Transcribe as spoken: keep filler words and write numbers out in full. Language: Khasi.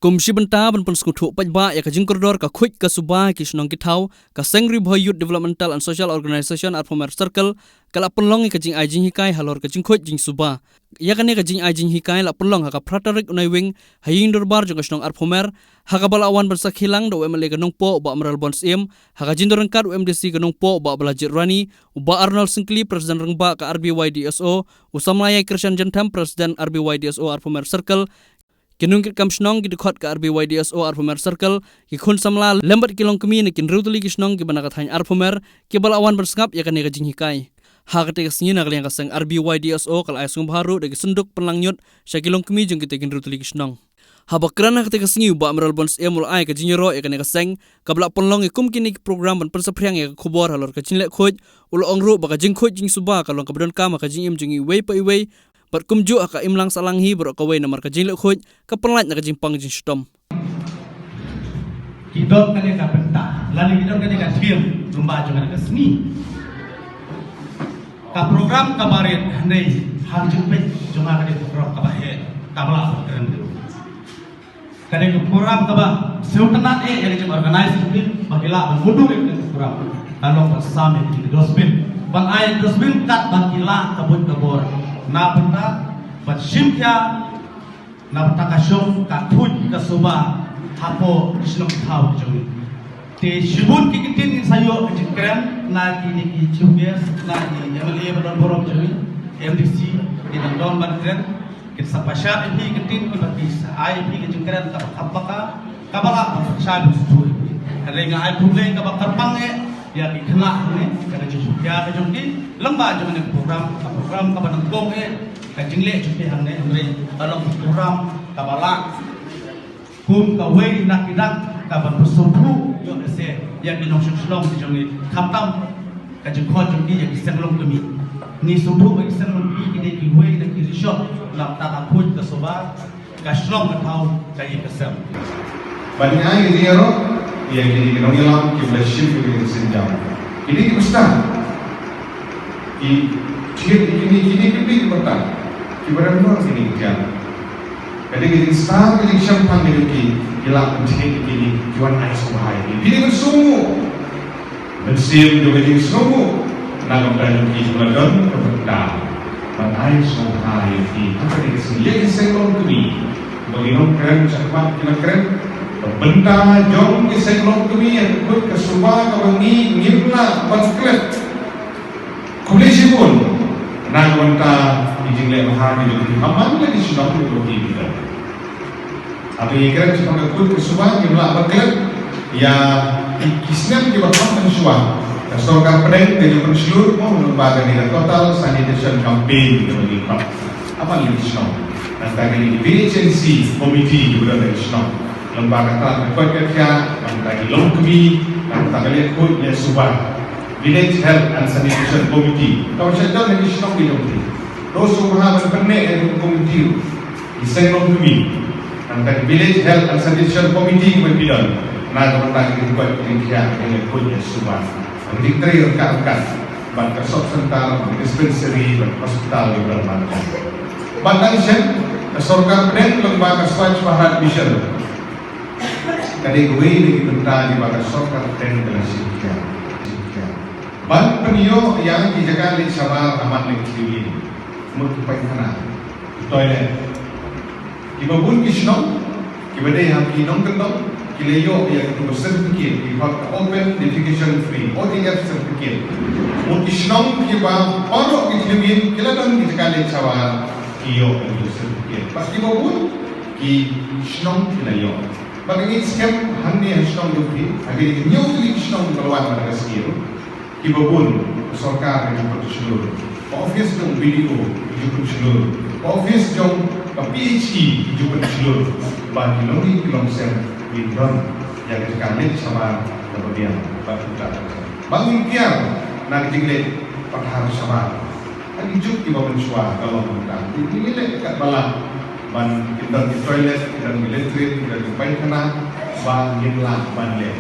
Kum shi bynta ban pynsngewthuh paidbah ïa ka jingkordor ka khuid ka suba ha ki shnong ki thaw, ka Seng Ri Bhoi Youth Developmental and Social Organisation Arphew Mer Circle ka la pynlong ïa ka jingai jinghikai halor ka jingkhuid jingsuba. Ïa kane ka jingai jinghikai la pynlong ha ka phra tarik u Naiwieng ha ïing dorbar jong ka shnong Arphew Mer, ha kaba la wan ban sakhi lang da u M L A ka Nongpoh u Bah Mayralborn Syiem, ha ka jingdon ryngkat u M D C ka Nongpoh u Bah Balajied Rani, u Bah Arnold Syngkli, President Rangbah ka R B Y D S O, u Samla Ïaikreshan Jynthem, President R B Y D S O Arphew Mer Circle, ki nongkitkam shnong, ki dkhot ka R B Y D S O Arphew Mer Circle, ki khun samla lem bad ki longkmie na ki hynriew tylli ki shnong kiba na ka thaiñ Arphew Mer kiba la wan ban sngap ïa kane ka jinghikai. Ha katei ka sngi, na ka liang ka seng R B Y D S O ka la ai sngewbha ruh da ki synduk pynlang ñiut sha ki longkmie jong kitei ki hynriew tylli ki shnong. Haba kren ha katei ka sngi, u Bah Mayralborn Syiem u la ai ka jingïaroh ïa kane ka seng kaba la pynlong ïa kum kine ki program ban pynsaphriang ïa ka khubor halor ka jingleh khuid. U la ong ruh ba ka jingkhuid jingsuba ka long kaba donkam ha ka jingim jong iwei pa iwei, bad kumjuh ha ka imlang sahlang hi baroh kawei, namar ka jingleh khuid ka pynlait na ka jingpang jingshitom. Ki don kane ka bynta lane ki don kane ka theme lyngba jong kane ka sngi. Ka program kaba rit hynrei ha ka jingpeit jong nga, kane ka program kaba heh, kaba lah ban kren. Kane ka program kaba sngewtynnat eh ïa ka jingorganize jong ki ba ki lah ban mudui ïa kane ka program. Ka long ban sam ïa ki dustbin, ban ai dustbin kat ba ki lah ka buit ka bor na bynta ban shim khia, na bynta ka shong ka khuid ka suba hapoh ki shnong ki thaw ki jong ngi. Te shibun ki ktien ngin sa ïoh ka jingkren na kine ki chief guest, na ki M L A ba don burom jong ngi, M D C, ki dang don ban kren. Kin sa pynshai ïa phi ki ktien kiba ki sa ai ïa phi ka jingkren kaba kham paka, kaba lah ban pynshai ban sngewthuh ïa phi. Hynrei nga ai khublei kaba kyrpang eh ïa ki khynnah hangne, ka jingshukor ka jong ki lyngba jong kane ka program, ka program kaba nyngkong eh ka jingleh jong ki hangne, hynrei ka long ka program kaba lah kum kawei na ki dak kaban pynsngewthuh ïoh lehse ïa ki nongshong shnong ki jong ngi, khamtam ka jingkhot jong ki ïa ki seng longkmie. Ngi sngewthuh ba ki seng longkmie ki dei kiwei na ki rishot na bynta ka khuid ka suba, ka shnong ka thaw, ka ïing ka sem. Ban ai ka jingïaroh ïa kine ki nongïalam kiba la shim ïa ka sienjam. Kine kiba stad, ki thied ïa kine, kine ki bit kiba stad, kiba rem noh kine ki thied. Ka dei ka jingstad, ka jingshemphang ka jong ki, ki lah ban thied ïa kine, ki wan ai sngewbha ïa ki. Kine ban sngewthuh. Mynsiem jong ka jingsngewnguh na ka bynta jong ki ba la don ka bynta ban ai sngewbha ïa ki. Ha kane ka sngi, ïa ki seng longkmie ba ngi nongkren shakhmat ki la kren, ka bynta jong ki seng longkmie ïa ka khuid ka suba kaba ngi ngim lah ban klet. Khublei shibun na ka bynta ki jingleh bha ki jong ki ha man la ki shnong ki ba ki bida. Haba ngi kren shaphang ka khuid ka suba, ngim lah ban klet ïa ki, ki snem kiba kham mynshuwa. Ka sorkar pdeng ka ju pynshlur mo lyngba kane ka total sanitation campaign kaba ngi pynlong ha man la ki shnong. Nangta kane ka V H N C committee kiba don ha ki shnong, lyngba ka tnat ka koit ka khiah, nangta ki longkmie, nangta ka leh khuid leh suba, Village Health and Sanitation Committee, kaba shah don ha ki shnong ki jong ki. To sngewbha ban pynneh ïa ka committee ruh. Ki seng longkmie, nangta ki Village Health and Sanitation Committee kiba phi don, na ka bynta ka jingkoit ka jingkhiah, ka jingkhuid ka jingsuba. Ka jingtrei ryngkat ryngkat bad ka sub center, bad ka dispensary, bad ka hospital kiba don bad ka. Bad tang shen, ka sorkar pdeng lyngba ka Swachh Bharat Mission, ka dei kawei na ki bynta kiba ka sorkar pdeng ka la shim khia. Ban pynïoh ïa ki jaka leit shabar ha man la ki thliew ïing, mut ki paithana, ki toilet. Kiba bun ki shnong kiba dei ha ki nongkyndong ki la ïoh ïa kito ki certificate, ki khot ka Open Defecation Free, O D F certificate. Bun ki shnong kiba baroh ki thliew ïing ki la don ki jaka leit shabar, ki ïoh ïa ki certificate. Bad kiba bun ki shnong ki la ïoh. Bad ngi skhem hangne ha shnong jong phi, ha kine ki hynñiew tylli ki shnong ba la wan mynta ka sngi ruh, kiba bun ka sorkar ka ju pynshlur, ka office jong B D O ka ju pynshlur, ka office jong ka P H E ka ju pynshlur, ba ki longïing ki longsem kin don ïa ka jaka leit shabar kaba biang bad kaba biang. Ba ngin kiar na ka jingleit pathar shabar. Ha ki juk kiba mynshuwa ka long kumta. Ngi leh katba lah ban, kin don ki toilet, kin don ki latrine, kin don ki paithana, ba ngin lah ban leh.